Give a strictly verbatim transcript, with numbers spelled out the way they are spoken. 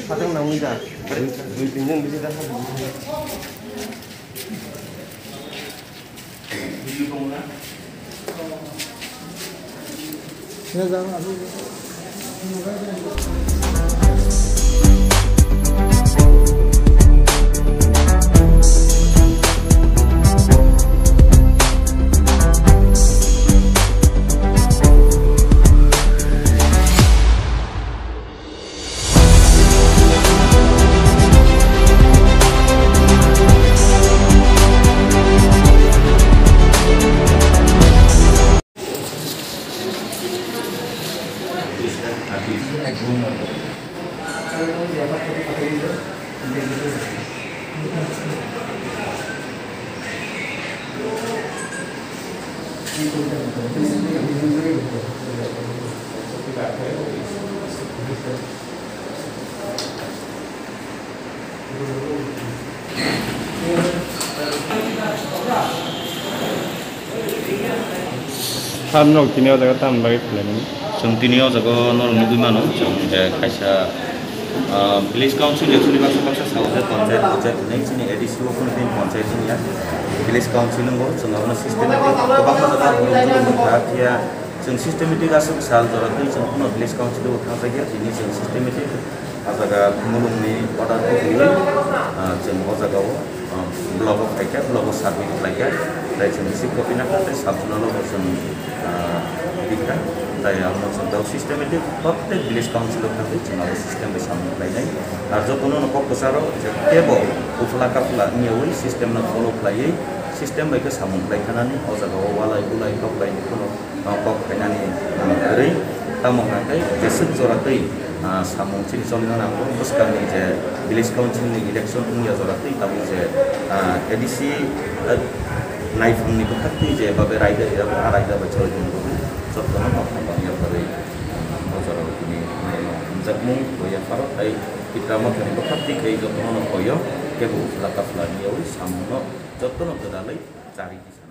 Satang nangwi da. Dui tinjon bisi da. Sir, nok tini o jaga tamni bagwi khlaimani? Chwng tini o jaga norok nugwi mano, chwng je kaisa, ah, village council election ni baksa baksa sao je panchayat, panchayat hinwi chini A D C o phano bini panchayat wngya. Village council wngo, chwng abono systematic kwbangma jaga borok jora wngkha, phiya chwng systematic aswk sal jora twi chwng phano village council o thangjakya, tini chwng systematic. Ah jaga mulungni order tubui, ah, chwng o jaga o, ah, block o phaikha, block o submit khlaikha, tei chwng receipt copy nakha, tei sub zonal o bo chwng, ah, rikha, tei amo chwng tei systematic protek village council o thangwi chwng abo system bai samung khlainai. Ar jotono no kok kwcharo je kebo uphla kaphla wngyawi system no follow khlaiwi system bai khe samung khlai khanani o jaga o walai bulai kok laini phano ah, kok phainani, ah, kwrwi. Tamo hwnkha khe jeswk jora twi, ah, samung chini choli mano ang bwskangni je village council ni election wngya jora twi tabuk je, ah, A D C, ah, naiphangni bwkhak twi je babe raida, ah, raida bai choli tongwi jotono nok thangma wngya kwrwi, ah, o jora o tini naino hamjakmung bo yapharo tei Tipra Mothani bwkhak twi khe jotono no koyo kebo uphla kaphla wngyawi samungno jotono gwdalwi chari kisa.